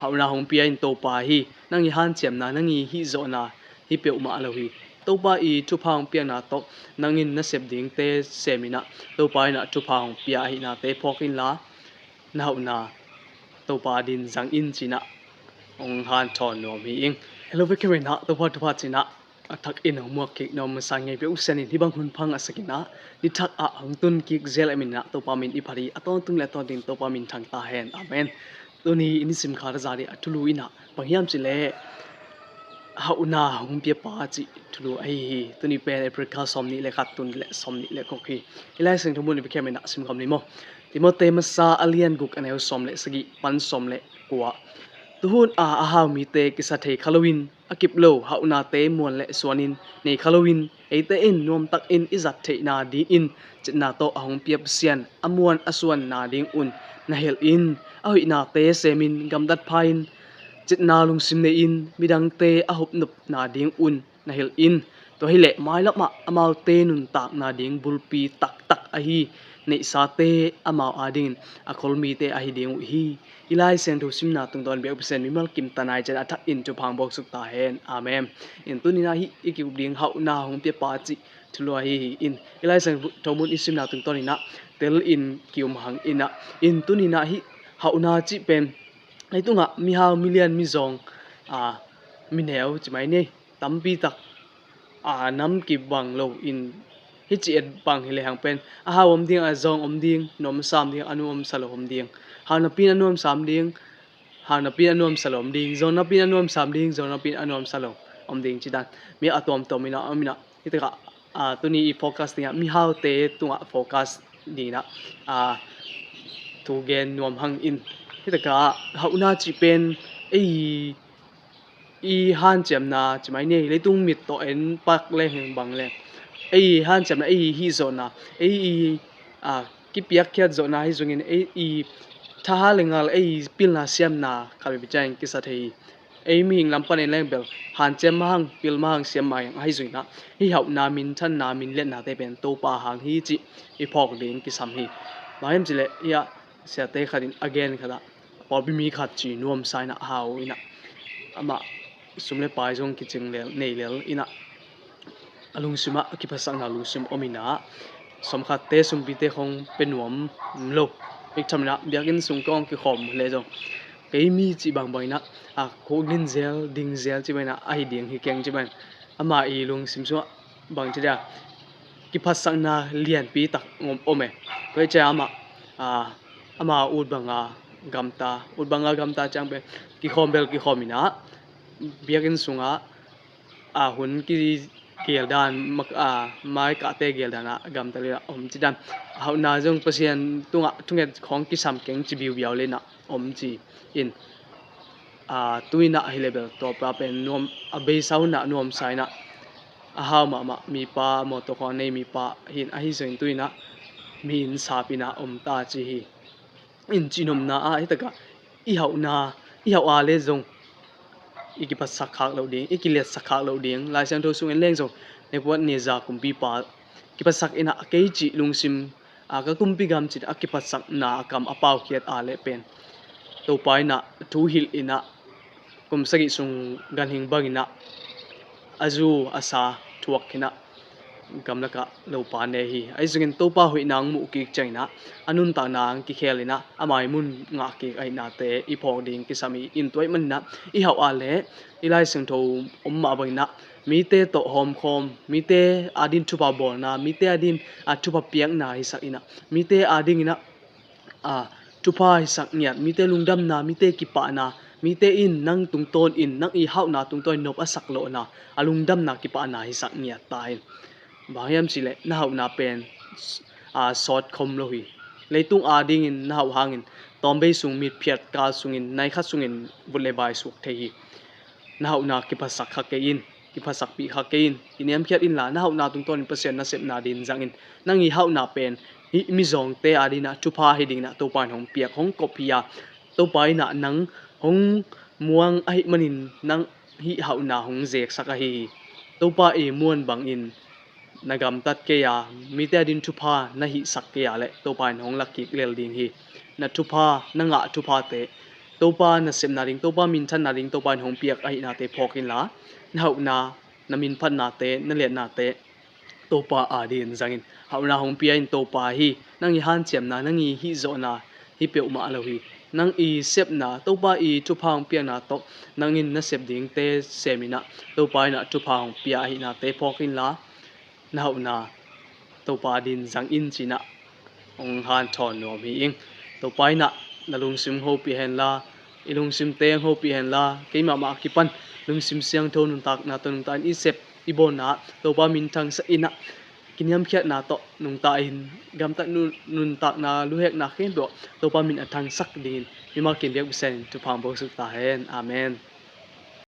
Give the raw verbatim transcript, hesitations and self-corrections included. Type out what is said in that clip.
hauhna hong pia in Topa hi. Nang i hanciamna, nang i hihzawhna hi peuhmah lo hi. Topa i thupha hong piakna tawh nang in na sep dingte sem in ah, Topa in ah thupha hong pia ahihnate phawk inla, na hauhna Topa adin zang in ci-in ah hong hanthawn nuam hi ing. Helo vekpi in ah Topa thupha ci-in ah a thak in hong muak kik nuam masa ngei peuh uh Pasian in hih bang hun pha ngasak in ah, ni thak ah hong tun kik zel ahih manin ah Topa min i phat hi. A tawntung le a tawntung in Topa min thang ta hen. Amen. Tuni i nisim khat a za ding a thulu in ah bang hiam cih leh hauhna hong piapa cih thulu ahi hi. Tuni pen April kha sawmnih le khat, tul nih le sawmnih le guk hi. I Lai Siangtho mun i biakhiam in ah simkhawm ni maw. Timote masa a lian guk, a neu sawm le sagih pan sawm le kua. Tuhun a a hau mite kisa thei kha loin, a kip lo hauhnate muan le suanin nei kha loin, eite in nuamtakin i zat theihna dingin citna tawh a hong pia Pasian a muan a suanna dingun na hilh in. A hoihnate semin gamtat pha-in, citna lungsim nei-in midangte a hupnopna dingun na hilh in. Tua hileh mailamah amaute nuntakna ding bulpi taktak ahi, neihsate amau adingin a kholmite ahi ding uh hi. I Lai Siangtho simna tungtawn biak Pasian mimal kim ta nai ciat a thak in thupha hong buaksuk ta hen. Amen. In tuni-in ah hih i ki-up ding hauhna hong piapa cih thulu ahi hi. In i Lai Siangtho mun i simna tungtawn in ah tel in ki-um hang in ah, in tuni-in ah hih hauhna cih pen leitungah mihau, milian, mizawng, a, mineu ci mai ni, tampi tak, a, nam kibang lo in, hih ci et bang hi lehang pen a hau om ding, a zawng om ding, nuamsa om ding, a nuamsa lo om ding. Hau napi-in a nuamsa om ding, hau napi-in a nuamsa lo om ding. Zawng napi-in a nuamsa om ding, zawng napi-in a nuamsa lo om ding ci dan. Mi a tuamtuam in ah om in ah, hih takah, a, tuni i focus ding ah mihaute tungah focus ding in ah, a, thu gen nuam hang in. Hih takah hauhna cih pen ei i hanciamna ci mai ni, leitung mit tawh en pak leng bang leng, ei i hanciamna, ei i hihzawhna, ei i, a, kipiakkhiat zawhna ahi zongin ei i thahat le ngal, ei i pilna siamna khat veve ciangin kisa thei hi. Ei mihing lam pan en leng bel hanciam mah hang, pil mah hang, siam mah hang ahi zongin ah, hih hauhna, minthanna, minliatnate pen Topa hang hi cih i phawk ding kisam hi. Bang hiam cih leh hih ah siate khat in a gen khat ah, pawlpi mi khat ci nuamsa in ah, hau in ah, amah sum le pai zong kicing lel, nei lel in ah, a lungsim ah a kiphatsakna lungsim om in ah, sawmkhatte, sumpite khong pia nuam lo. Bek tham in ah biakinn sung khong kikhawm leh zong, kei mi cih bangbang in ah, a, khuak gin zel, ding zel cih bang in ah ahi ding hi keng cih bang in, amah i lungsim sungah bang ci dia, kiphatsakna lianpi tak om, om e. Tua hi ciang amah, a, ama ut banga gamta, ut banga gamta ciang pen kikhawm bel kikhawm in ah, biakinn sungah, a, hun kigeldan, mak-, a, maikahte geldan ah gamta leh om ci dan. Hauhna zong Pasian tungah thunget khong kisam keng ci biaubiau leh in ah om ci in, a, tu in ah hi leh bel tua pa pen nuam, a beisa hun ah nuamsa in ah, a hau mahmah mipa, mawtaw khong a nei mipa hi in, ahi zongin tu in ah mi inn sap in ah om ta ci hi. In cihnopna ah hih takah i hauhna, i hauh a leh zong i kiphatsak khak loh ding, i kiliatsak khak loh ding. Lai Siangtho sung en leng zong Nebuchadnezzar kumpipa kiphatsak in ah, kei cih lungsim, a, ka kumpi gam ci-in a kiphatsakna a kam a paukhiat a leh pen Topa in ah thu hilh in ah, kum sagih sung ganhing bang in ah a zu a sa thuak khin ah, gamlakah lopa ne hi. Ahi zongin Topa hoihna hong muh kik ciangin ah, a nuntakna hong kikhel in ah, a maimun ngah kik ahihnate i phawk ding kisam hi. In tua ahih manin ah i hauh a leh, i Lai Siangtho om mah bangin ah, mite tawh hawmkhawm, mite ading thupha bawlna, mite ading, a, thupha piakna hisak in ah, mite adingin ah, a, thupha hisak ngiat, mite lungdamna, mite kipahna, mite in nang tungtawnin, nang i hauhna tungtawnin nop a sak lawhna, a lungdamna kipahna hisak ngiat ta in. Bang hiam cih leh na hauhna pen, a, sawt khom lo hi. Leitung adingin na hauh hangin, tawmbei sung mitphiat kal sungin, nai khat sungin vut le vai suak thei hi. Na hauhna kiphatsak kha kei in, kiphatsakpih kha kei in, kiniamkhiat inla, na hauhna tungtawnin Pasian nasepna ding zang in. Nang i hauhna pen hih mizawngte adingin ah thupha hi dingin ah Topa in hong piak, hong kop hi a, Topa in ah nang hong muang ahih manin nang hih hauhna hong zeksak ahi hi. Topa i muan bangin na gamtat kei a, mite ading thupha na hihsak kei a leh Topa in hong lak kik lel ding hi. Na thupha, na ngah thuphate Topa nasepna ding, Topa minthanna ding Topa in hong piak ahihnate phawk inla, na hauhna, na minphatnate, na liatnate Topa adingin zangin, hauhna hong pia in. Topa hi, nang i hanciamna, nang i hihzawhna hi peuhmah lo hi. Nang i sepna, Topa i thupha hong piakna tawh nang in na sep dingte sem inah, Topa inah thupha hong pia ahihnate phawk inla, na hauhna Topa adingin zang in cinah hong hanthawn nuam hi ing. Topa inah na lungsim hopih henla, i lungsimte hong hopih henla, keimah mah a kipan lungsim siangtho nuntakna tawh nungta in i sep i bawnna Topa minthangsak inah, kiniamkhiatna tawh nungta in gamtat nu-, nuntakna luhekna khempeuh Topa min a thangsak dingin mimal kin biakbisen in thupha hong bawlsuk ta hen. Amen.